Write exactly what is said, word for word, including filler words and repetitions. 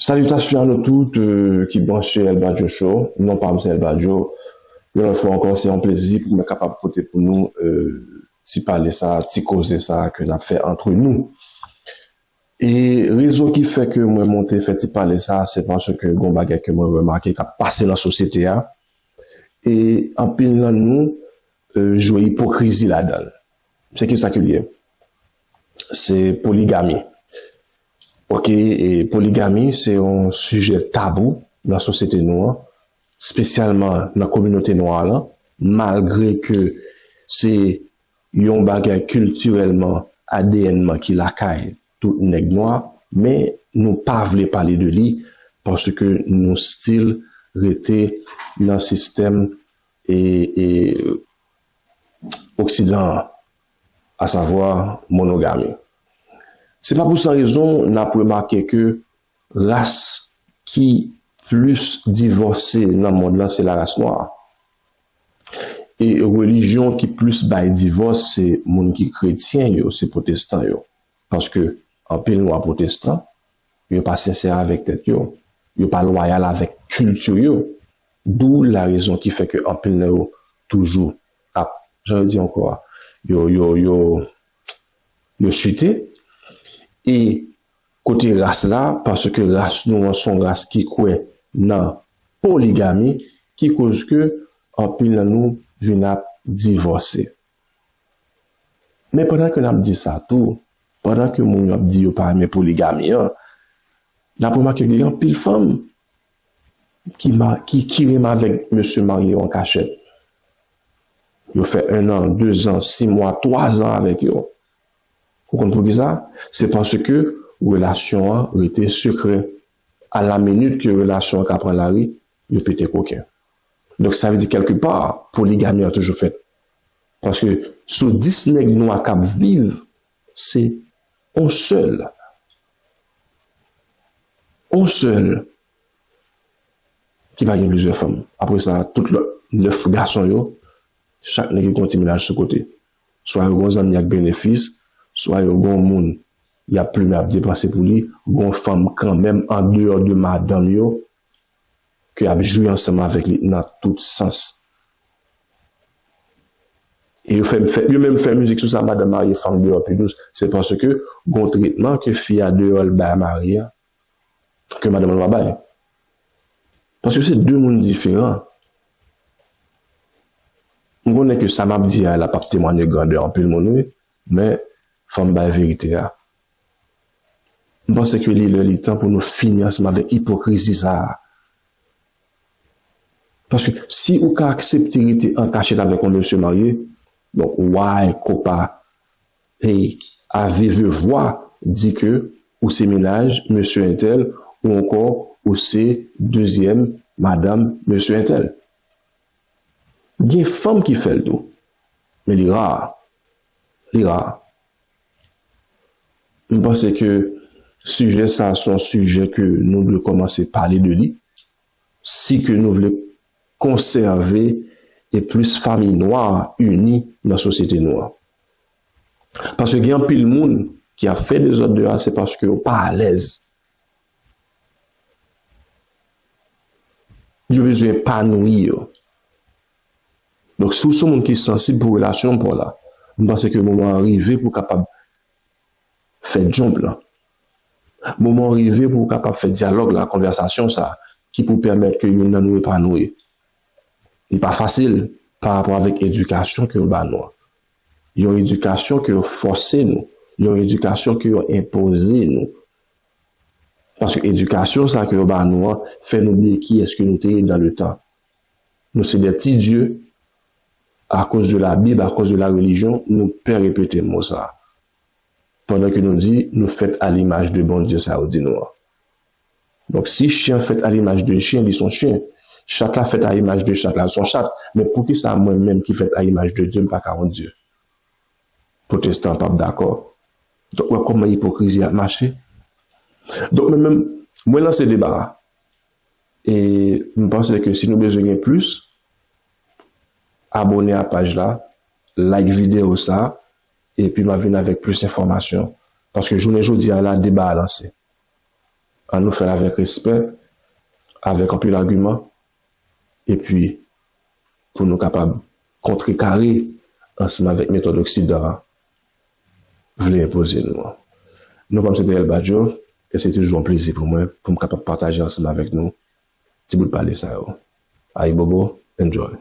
Salitasyon a nou tout, euh, ki branche El Badjo Show. Non pa m se El Badjo. Yon lòt fwa ankò, se yon plezi pou mwen kapab pote pou nou, euh, ti pale sa, ti koze sa ke n ap fè antre nou. E rezon ki fè ke mwen monte fè ti pale sa, se paske gon bagay ke mwen remake k ap pase nan sosyete a. E anpil nan nou, euh, jwe ipokrizi ladan l. Se ki sa ke l ye? Se poligami. Ok, e poligami se yon sijè tabou nan sosyete nou an, espesyalman nan kominote nwa lan, malgre ke se yon bagay kiltirèlman, A D N man ki lakay tout nèg nwa, men nou pa vle pale de li paske nou still rete nan sistèm e, e oksidan an, asavwa monogami. Se pa pou san rezon n ap remake ke ras ki plis divòse nan mond lan se laras nwa. E relijyon ki plis bay divòs se moun ki kretyen yo, se pwotestan yo. Paske anpil nwa pwotestan, yo pa sensè avèk tèt yo, yo pa lwayal avèk kilti yo. D'où la raison qui fait que anpil nan yo toujou ap, jan yo di ankò a, yo, yo, yo, yo chite. E kote ras la, paske ras nou an se yon ras ki kwè nan poligami, ki koz ke anpil nan nou vin ap divòse. Men pandan ke n ap di sa tou, pandan ke moun yo ap di yo pa renmen poligami an, n ap remake gen anpil fanm ki, ma, ki, ki renmen avèk mesye marye yo an kachèt. Yo fè en an, de zan, sis mwa, twa zan avèk yo. Ou konn poukisa? Se paske relasyon an rete sekrè. A la minit ke relasyon an ka pran lari, yo pete koken. Donk, sa vle di, kèlkepa, poligami an toujou fèt. Paske sou dis nèg nwa k ap viv, se on sèl, on sèl ki pa gen plizyè fanm. Apre sa, tout lòt nèf gason yo, chak nèg yo gen yon ti mennaj sou kote. Swa yo gen yon zanmi ak benefis, swa yo gen yon moun y ap plimen, ap depanse pou li, gen yon fanm kanmenm andeyò de madanm yo, ke y ap jwi ansanm avèk li nan tout sans. E yo fè, fè, yo menm fè mizik sou sa, madanm marye, fanm deyò pi dous. Se paske gon tretman ke fi a deyò l bay mari a, ke madanm lan pa bay. Paske se de moun diferan. M konnen ke sa m ap di a la p ap temwanye grandè anpil moun, wi, men fò m bay verite a. M panse ke li lè, li tan pou nou fini ansanm avèk ipokrizi sa a. Paske si ou ka aksepte rete an kachèt avèk yon mesye marye, donk, why ko pa, hey, à vive voix, di ke ou se mennaj mesye entèl, ou ankò ou se dezyèm madanm mesye entèl? Gen fanm ki fè l tou, men li ra. Li ra. M panse ke sijè sa a se yon sijè ke nou dwe kòmanse pale de li, si ke nou vle konsève e plis fanmi nwa ini nan sosyete nou an. Paske gen anpil moun ki ap fè dezòd deyò a, se paske yo pa alèz. Yo bezwen epanoui yo. Donk, si w se yon moun ki sansib pou relasyon pa w la, m panse ke moman an rive pou w kapab fè jump lan. Moman an rive pou w kapab fè dyalòg la, konvèsasyon sa a, ki pou pèmèt ke youn nan nou epanoui. Li pa fasil pa rapò avèk edikasyon ke yo ba nou an. Yon edikasyon ke yo fòse nou, yon edikasyon ke yo enpoze nou. Paske edikasyon sa ke yo ba nou an fè nou bliye kiyès ke nou te ye dans le temps. Nou se des petits dieux, à cause de la Bible, à cause de la religion, nou pè repete mo sa a. Pandan ke nou di, nou fèt à l'image de Bondye, sa yo di nou an. Donk, si chen fèt à l'image de chien, li se yon chen. Chat la fèt à imaj de chat la, li se yon chat. Men poukisa mwen menm ki fèt à image de Dieu, m pa ka yon Dye? Pwotestan p ap dakò. Donk, w wè kòman ipokrizi ap mache? Donk, mwen menm, mwen lanse deba a. E m panse ke si nou bezwen gen plis, abòne a paj la, like videyo sa, epi m ap vin avèk plis enfòmasyon. Paske jounen jodi a la, deba a lanse. Ann nou fè l avèk respè, avèk anpil agiman, epi pou nou kapab kontrekare ansanm avèk metòd Oksidan an vle enpoze nou an. Non pa m se Teriel Badio, e se toujou yon plezi pou mwen pou m kapab pataje ansanm avèk nou ti bout pale sa yo. Ayibobo, enjoy.